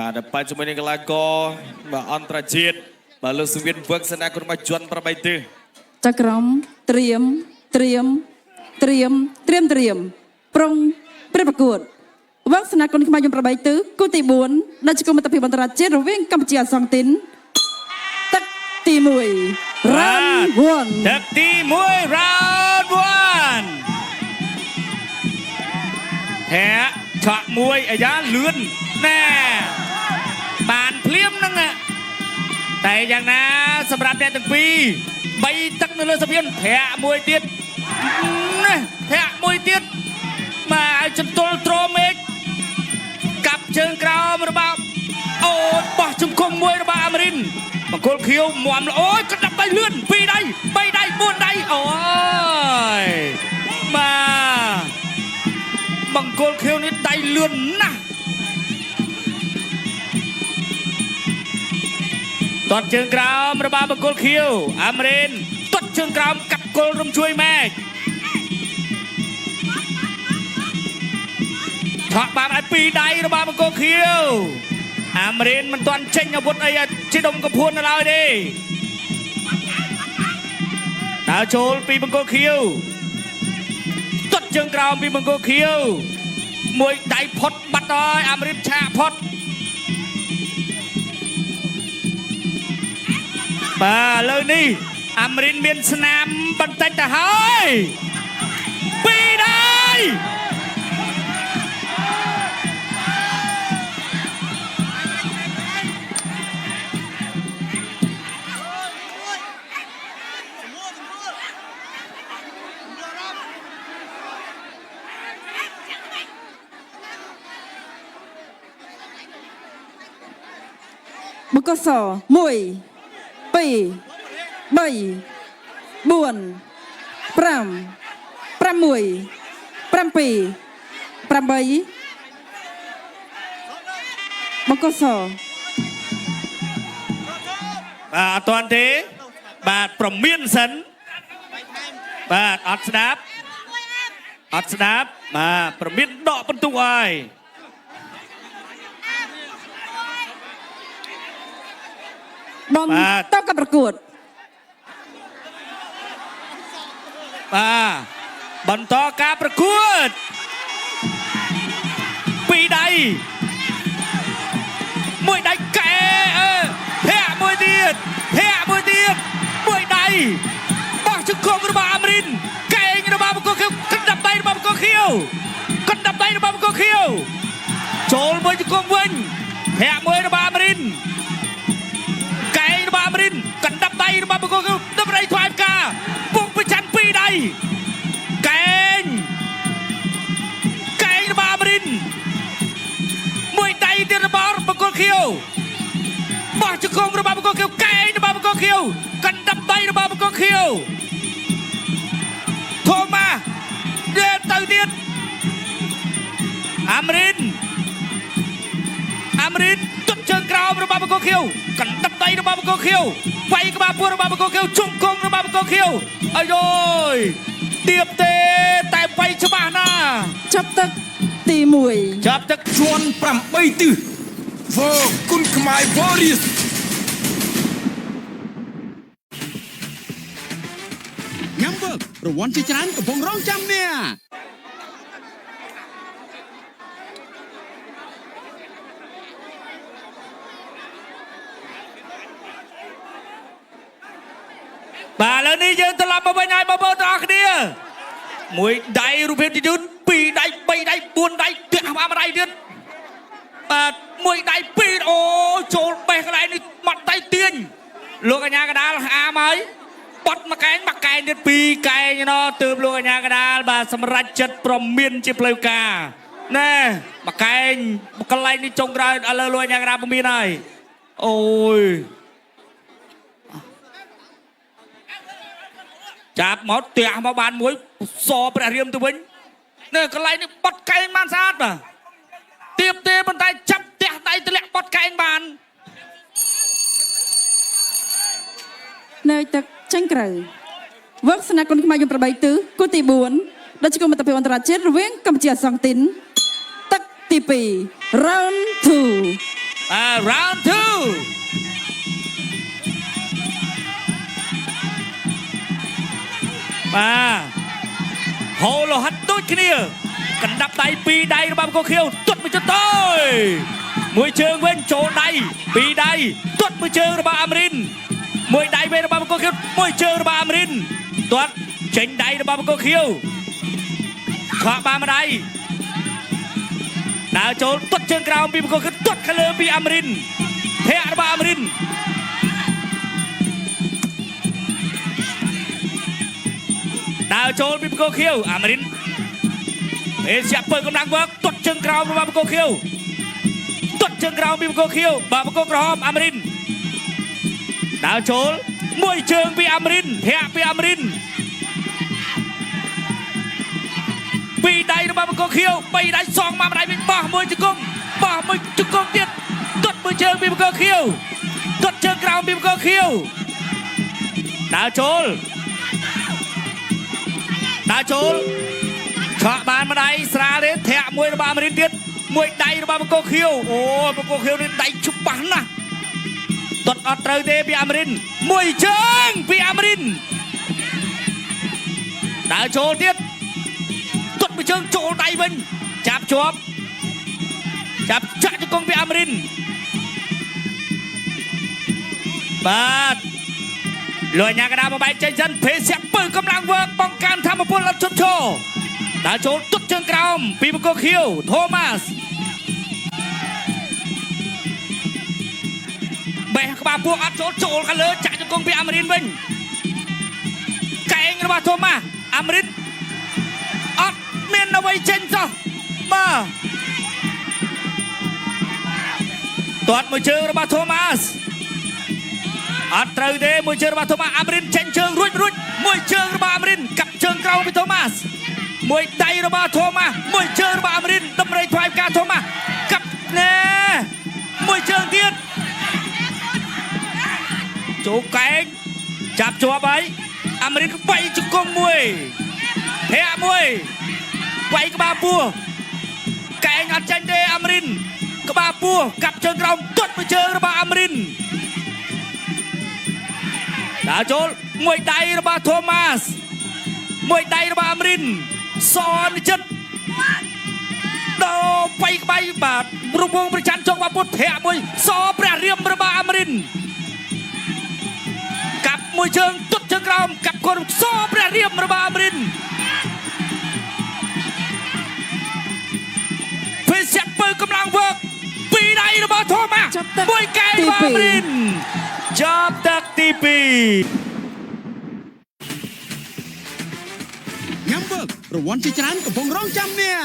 បាទដល់ប៉ជាមួយនឹងកីឡាករបាទអន្តរជាតិបាទលោកសង្វៀនវឹកសេនាគុណមកជន់8ទិស ចក្រមត្រៀមត្រៀមត្រៀមត្រៀមត្រៀមប្រុងព្រះប្រកួតវឹកសនាគុណខ្មែរយម8ទិសគូទី4ដែលជាគុំមិត្តភាពអន្តរជាតិរវាងកម្ពុជាអសង់ទីនទឹកទី1 round 1 ទឹកទី1 round 1ធាក់ឆក់មួយអាយ៉ាលឿនណែបានភ្លាមហ្នឹងណាតែយ៉ាងណាសម្រាប់អ្នកទាំងពីរបីទឹកនៅលើសភានធាក់មួយទៀតណាធាក់មួយទៀតបាទឲ្យចន្ទល់ត្រមេឃកាប់ជើងក្រោមរបស់អូយបោះជង្គង់មួយរបស់អាមេរិនមង្គលខៀវមមអូយកណ្ដាប់ដៃលឿនពីរដៃបីដៃបួនដៃអូយបាទមង្គលខៀវនេះដៃលឿនណាស់ទាត់ជើងក្រោមរបស់មង្គលខៀវអាមេរិនទាត់ជើងក្រោមកាត់គល់រំជួយម៉ែក ថក់បានឲ្យពីរដៃរបស់មង្គលខៀវអាមរិនមិនទាន់ចេញអាវុធអីឲ្យជាដុំកំភួននៅឡើយទេដើរចូលពីមង្គលខៀវទាត់ជើងក្រោមពីមង្គលខៀវមួយដៃផុតបាត់ហើយអាមរិនឆាកផុតបាទឥឡូវនេះអាមរិនមានស្នាមបន្តិចទៅហើយពីរដៃ បកស1 2 3 4 5 6 7 8បកស បាទអត់ទាន់ទេបាទប្រមានសិនបាទអត់ស្ដាប់អត់ស្ដាប់បាទប្រមានដកបន្ទុកហើយ បំតកប្រកួត បាទបន្តការប្រកួតពីរដៃមួយដៃកែអឺធាក់មួយទៀតធាក់មួយទៀតមួយដៃបោះជង្គង់របស់អាមរិនកែងរបស់បង្គោលខៀវកណ្ដាប់ដៃរបស់បង្គោលខៀវកណ្ដាប់ដៃរបស់បង្គោលខៀវចូលមួយជង្គង់វិញធាក់មួយរបស់អាមរិនកែងរបស់អាមរិនកណ្ដាប់ដៃរបស់បង្គោលខៀវដំរីថ្វាយផ្កាពុកប្រច័នពីរដៃកែងកែងរបស់អាមរិនមួយដៃទៀតរបស់បង្គោលខៀវបោះជង្គង់របស់បង្គោលខៀវកែងរបស់បង្គោលខៀវកណ្ដាប់ដៃរបស់បង្គោលខៀវ ថូម៉ាដេទៅទៀតអាមរិនអាមរិនទុតជើងក្រោមរបស់បង្គោលខៀវកណ្ដាប់ដៃរបស់បង្គោលខៀវវាយក្បាលពោះរបស់បង្គោលខៀវជង្គង់របស់បង្គោលខៀវអាយយទៀបទេតែវាយច្បាស់ណាស់ ចាប់ទឹកទី1 ចាប់ទឹក ជន់8ទិសវើគុណខ្មែរ Warriors ញ៉ាំវើករង្វាន់ជាច្រើនកំពុងរងចាំអ្នក បាទឥឡូវនេះយើងត្រឡប់មកវិញហើយបងប្អូនទាំងអស់គ្នាមួយដៃរូបភាពជាយឺនពីរដៃបីដៃបួនដៃទះអាមដៃទៀតបាទមួយដៃពីរអូចូលបេះកន្លែងនេះបាត់ដៃទាញលោកអញ្ញាកដាលអាមហើយបត់មកកែងមកកែងទៀតពីរកែងណោះទើបលោកអញ្ញាកដាលបាទសម្រាប់ចិត្តប្រមានជាផ្លូវការណែមកកែងកន្លែងនេះចុងក្រោយឥឡូវលោកអញ្ញាកដាលប្រមានហើយអូយ ចាប់មកទះមកបានមួយសព្រះរៀមទៅវិញនេះកន្លែងនេះបត់កែងបានស្អាតបាទទៀបទេប៉ុន្តែចាប់ទះដៃទម្លាក់បត់កែងបាន នៅទឹកចេញក្រៅវឹកសនាគុណខ្មែរយម8ទិសគូទី4ដែលជាគុំមិត្តភាពអន្តរជាតិរវាងកម្ពុជាអសង់ទីនទឹកទី2 round 2 បាទ round 2បាទហូលោហិតដូចគ្នាកណ្ដាប់ដៃពីរដៃរបស់បង្គោលខៀវទាត់មួយជើងទៅមួយជើងវិញចូលដៃពីរដៃទាត់មួយជើងរបស់អាមរិនមួយដៃវិញរបស់បង្គោលខៀវមួយជើងរបស់អាមរិនទាត់ចេញដៃរបស់បង្គោលខៀវខកបានម្ដៃដើរចូលទាត់ជើងក្រោមពីបង្គោលខៀវទាត់ខាងលើពីអាមរិនធាក់របស់អាមរិនដើរចូលពីបង្គោលខៀវអាមរិន អេស្យ៉ាពើកម្លាំងវើកទាត់ជើងក្រោមរបស់បង្គោលខៀវទាត់ជើងក្រោមពីបង្គោលខៀវបាទបង្គោលក្រហមអាមរិនដើរចូលមួយជើងពីអាមរិនធាក់ពីអាមរិនពីរដៃរបស់បង្គោលខៀវបីដៃសងមកម្ដៃវិញបោះមួយជង្គង់បោះមួយជង្គង់ទៀតទាត់មួយជើងពីបង្គោលខៀវទាត់ជើងក្រោមពីបង្គោលខៀវដើរចូលដើរចូល ឆក់បានម្ដាយស្រាលទេធាក់មួយរបស់អាមេរិកទៀតមួយដៃរបស់បង្គោលខៀវអូយបង្គោលខៀវនេះដៃច្បាស់ណាស់ទាត់អត់ត្រូវទេពីអាមេរិនមួយជើងពីអាមេរិនដើរចូលទៀតទាត់មួយជើងចូលដៃវិញចាប់ជាប់ចាប់ចាក់ជង្គង់ពីអាមេរិនបាទលោកអាញាកដាមកបែកចេញសិនភេសៈពើកម្លាំងវើកបង្កើនធម្មពលអត់ឈប់ឈរដើរចូលទុកជើងក្រោមពីបង្គោលខៀវថូម៉ាសបេះក្បាលពួកអត់ចូលចូលខាងលើចាក់ជង្គង់ពីអាមេរិនវិញកែងរបស់ថូម៉ាសអាមេរិនអត់មានអ្វីចេញសោះបាទទាត់មួយជើងរបស់ថូម៉ាសអត់ត្រូវទេមួយជើងរបស់ថូម៉ាសអាមេរិនចេញជើងរួចរួចមួយជើងរបស់អាមេរិនកាប់ជើងក្រោមពីថូម៉ាសមួយដៃរបស់ថូម៉ាសមួយជើងរបស់អាមេរិនតម្រៃថ្វាយផ្កាថូម៉ាសកាប់ណែមួយជើងទៀតចូលកែងចាប់ជាប់ហើយអាមេរិនវាយជង្គង់មួយធាក់មួយវាយក្បាលពោះកែងអត់ចេញទេអាមេរិនក្បាលពោះកាប់ជើងក្រោមទាត់មួយជើងរបស់អាមេរិន ដើរចូលមួយដៃរបស់ថូម៉ាសមួយដៃរបស់អាមរិនសនចិត្តដល់បៃក្បៃបាទរង្វង់ប្រច័នចុងបាពុទ្ធធាក់មួយសព្រះរៀមរបស់អាមរិនកាប់មួយជើងទុតជើងក្រោមកាប់កូនសព្រះរៀមរបស់អាមរិនភេសៈពើកម្លាំងវើកពីរដៃរបស់ថូម៉ាស ចាប់ទឹក មួយកែ ទី របស់អាម ពីរ រិនចាប់ទឹកទី2 ញ៉ាំវើករង្វាន់ជាច្រើនកំពុងរងចាំអ្នក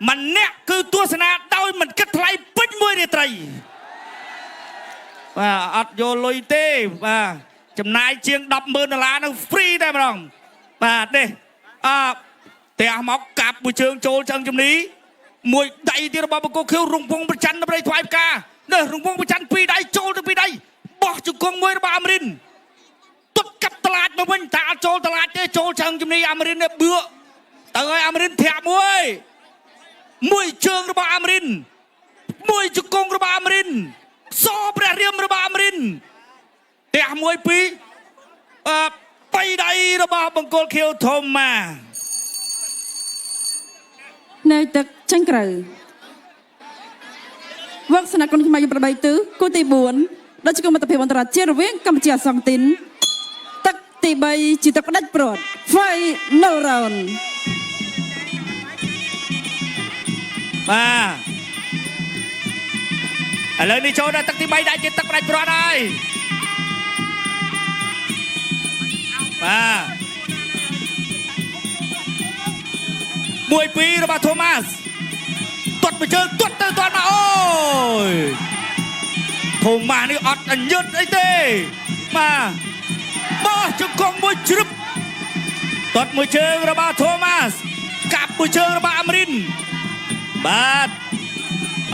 ម្នាក់គឺទស្សនាដោយមិនគិតថ្លៃពេញមួយរាត្រីបាទអត់យកលុយទេបាទចំណាយជាង100,000ដុល្លារនឹង free តែម្ដងបាទនេះអផ្ទះមកកាប់មួយជើងចូលឆ្អឹងជំនីមួយដៃទៀតរបស់បង្គោលខៀវរងពងប្រច័នដើម្បីថ្វាយផ្កានេះរងពងប្រច័នពីរដៃចូលទៅពីរដៃបោះជង្គង់មួយរបស់អាមេរិនទុតកាប់តឡាចមកវិញតែអត់ចូលតឡាចទេចូលឆ្អឹងជំនីអាមេរិននេះបឿទៅឲ្យអាមេរិនធាក់មួយ មួយជើងរបស់អាមេរិនមួយជង្គង់របស់អាមេរិនសព្រះរៀមរបស់អាមេរិនផ្ទះមួយពីរអឺបីដៃរបស់បង្គោលខៀវធំម៉ា នៅទឹកចេញក្រៅវឹកសនគុណខ្មែរយុ8ទិសគូទី4ដល់ជង្គង់មិត្តភាពអន្តរជាតិរវាងកម្ពុជាអសង់ទីនទឹកទី3ជាទឹកផ្ដាច់ព្រាត់ Final round បាទឥឡូវនេះចូលដល់ទឹកទី3ដែរជាទឹកផ្ដាច់ព្រាត់ហើយបាទមួយពីររបស់ថូម៉ាសទាត់មួយជើងទាត់ទៅទាត់មកអូយថូម៉ាសនេះអត់អញ្ញឹតអីទេបាទបោះជង្គង់មួយជ្រឹបទាត់មួយជើងរបស់ថូម៉ាសកាប់មួយជើងរបស់អាមរិន បាទ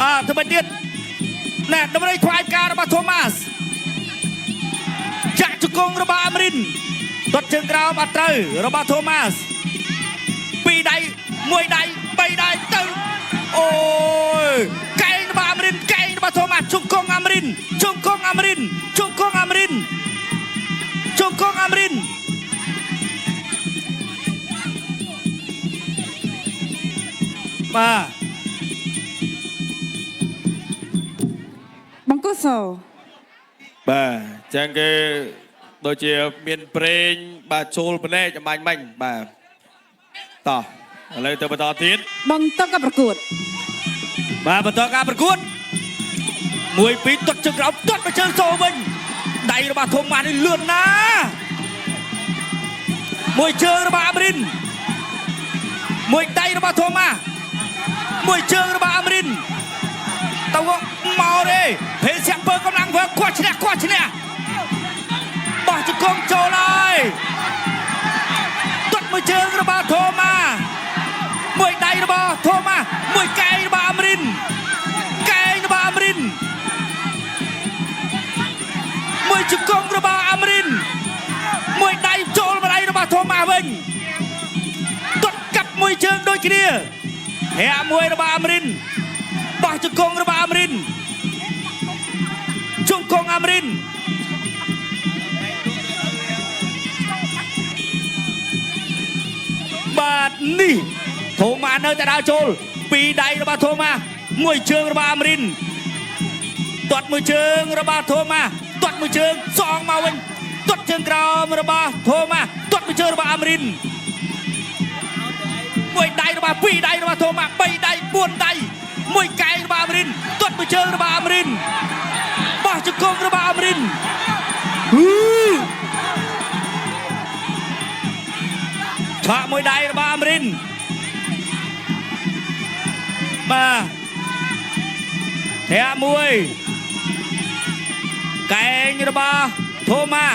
អើធ្វើម៉េចទៀតណែដើម្បីថ្វាយផ្ការរបស់ថូម៉ាសចាក់ជង្គង់របស់អាមរិនទាត់ជើងក្រោមអត់ត្រូវរបស់ថូម៉ាសពីរដៃមួយដៃបីដៃទៅអូយកែងរបស់ អាមរិនកែងរបស់ថូម៉ាស់ជង្គង់អាមរិនជង្គង់អាមរិនជង្គង់អាមរិនជង្គង់អាមរិនបាទ បង្គោលស បាទចឹងគេដូចជាមានប្រេងបាទចូលភ្នែកអំបញ្ញមិញបាទតោះឥឡូវទៅបន្តទៀត បន្តការប្រកួត បាទបន្តការប្រកួតមួយពីរទាត់ជើងក្រោមទាត់មកជើងចូលវិញដៃរបស់ធំម៉ាស់នេះលឿនណាស់មួយជើងរបស់អាមរិនមួយដៃរបស់ធំម៉ាស់មួយជើងរបស់អាមរិនទៅមកទេភេសៈពើកម្លាំងធ្វើគាត់ឈ្នះគាត់ឈ្នះបោះជង្គង់ចូលហើយទាត់មួយជើងរបស់ធំម៉ាស់មួយដៃរបស់ធំម៉ាស់មួយកែងរបស់អាមរិនកែងរបស់អាមរិនមួយជង្គង់របស់អាមរិនមួយដៃចូលម្ដាយរបស់ធំម៉ាស់វិញទាត់កាប់មួយជើងដូចគ្នាហាក់មួយរបស់អាមរិនបោះជង្គង់របស់អាមរិនជង្គង់អាមរិនបាទនេះធូម៉ានៅតែដើរចូលពីរដៃរបស់ធូម៉ាមួយជើងរបស់អាមរិនទាត់មួយជើងរបស់ធូម៉ាទាត់មួយជើងសងមកវិញទាត់ជើងក្រោមរបស់ធូម៉ាទាត់មួយជើងរបស់អាមរិនមួយដៃរបស់ពីរដៃរបស់ធូម៉ាបីដៃបួនដៃមួយកែងរបស់អាមរិនទាត់មួយជើងរបស់អាមរិនបោះជង្គង់របស់អាមរិនហ៊ឺឆាក់មួយដៃរបស់អាមរិនបាទធាក់មួយកែងរបស់ធូម៉ា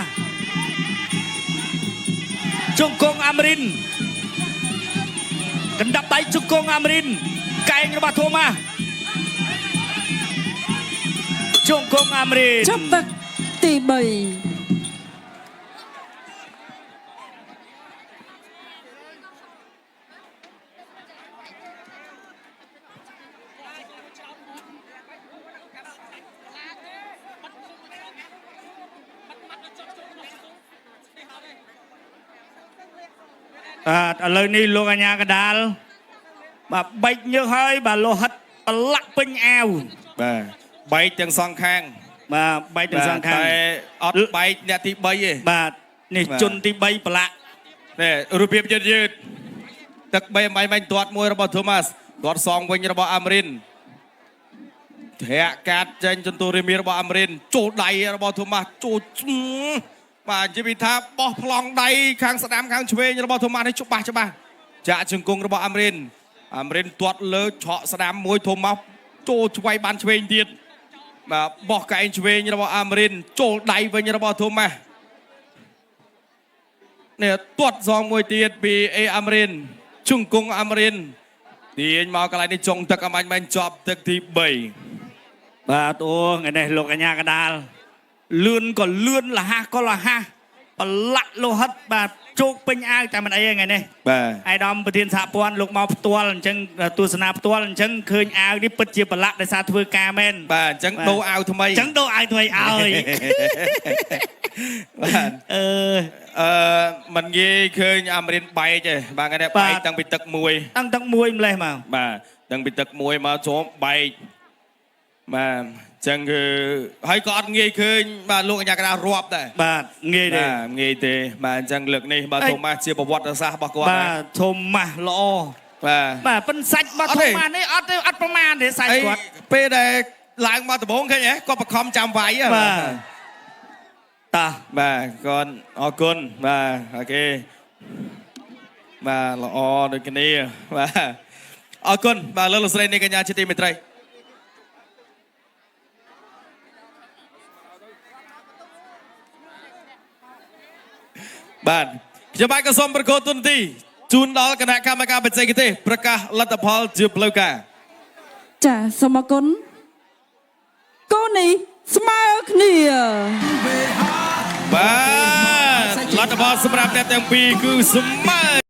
ជង្គង់អាមរិនកណ្ដាប់ដៃជង្គង់អាមរិនកែងរបស់ធូម៉ាជង្គង់អាមរិន ចប់ទឹកទី3 បាទឥឡូវនេះលោកអញ្ញាកដាលបាទបែកញើសហើយបាទលោហិតប្រឡាក់ពេញអាវ បាទបែកទាំងសងខាង បាទបែកទាំងសងខាង តែអត់បែកអ្នកទី3ទេ បាទនេះ បាទ ជនទី3ប្រឡាក់ នេះរូបភាពយឺតយឺតទឹក3អំបញ្ញមិញទាត់មួយរបស់ថូម៉ាស់ទាត់សងវិញរបស់អាមរិនធាក់កាត់ចេញចន្ទុររាមារបស់អាមរិនចូលដៃរបស់ថូម៉ាស់ចូលស្មបាទនិយាយពីថាបោះប្លង់ដៃខាងស្ដាំខាងឆ្វេងរបស់ថូម៉ាស់នេះច្បាស់ច្បាស់ចាក់ជង្គង់របស់អាមរិនអាមរិនទាត់លើឆក់ស្ដាំមួយថូម៉ាស់ចូលឆ្វៃបានឆ្វេងទៀតបាទបោះកែងឆ្វេងរបស់អាមរិនចូលដៃវិញរបស់ថូម៉ាស់ នេះទាត់សងមួយទៀតពីអេអាមរិនជង្គង់អាមរិនទាញមកកន្លែងនេះចុងទឹកអាមាញ់មែនជាប់ទឹកទី3 បាទអូថ្ងៃនេះលោកអញ្ញាកដាលលឿនក៏លឿនលះក៏លះប្រឡាក់លោហិតបាទជោគពេញអាវតែមិនអីទេថ្ងៃនេះ បាទ អាយដាមប្រធានសហព័ន្ធលោកមកផ្ទាល់អញ្ចឹងទស្សនាផ្ទាល់អញ្ចឹងឃើញអាវនេះពិតជាប្រឡាក់ដោយសារធ្វើការមែន បាទអញ្ចឹងដូរអាវថ្មី អញ្ចឹងដូរអាវថ្មីឲ្យ បាទ អឺ អឺមិនងាយឃើញអាមរិនបែកទេបាទថ្ងៃនេះ បាទ បែកតាំងពីទឹកមួយ តាំងទឹកមួយម្លេះមក បាទតាំងពីទឹកមួយមកជាប់បែកបាទអញ្ចឹងគឺហើយក៏អត់ងាយឃើញបាទលោកអញ្ញាកដារាប់ដែរ បាទងាយទេ បាទងាយទេបាទអញ្ចឹងលើកនេះបាទ អី ថូម៉ាស់ជាប្រវត្តិសាស្ត្ររបស់គាត់ បា ដែរ ទធំម៉ាស់ល្អ បាទ បាទប៉ិនសាច់របស់ អត់ទេ ធំម៉ាស់នេះអត់ទេអត់ប្រមាណទេសាច់ អី គាត់ ពេលដែលឡើងមកដំបូងឃើញហ៎គាត់បខំចាំវាយហ៎ បាទតា បាទគាត់អរគុណបាទអូខេបាទល្អដូចគ្នាបាទអរគុណបាទលោកលោកស្រីនាងកញ្ញាជាទីមេត្រីបាទខ្ញុំបាទក៏សូមប្រកួតទុនទីជូនដល់គណៈកម្មការបច្ចេកទេសប្រកាសលទ្ធផលជាផ្លូវការ ចាសូមអរគុណគូនេះស្មើគ្នា បាទលទ្ធផលសម្រាប់អ្នកទាំងពីរគឺស្មើ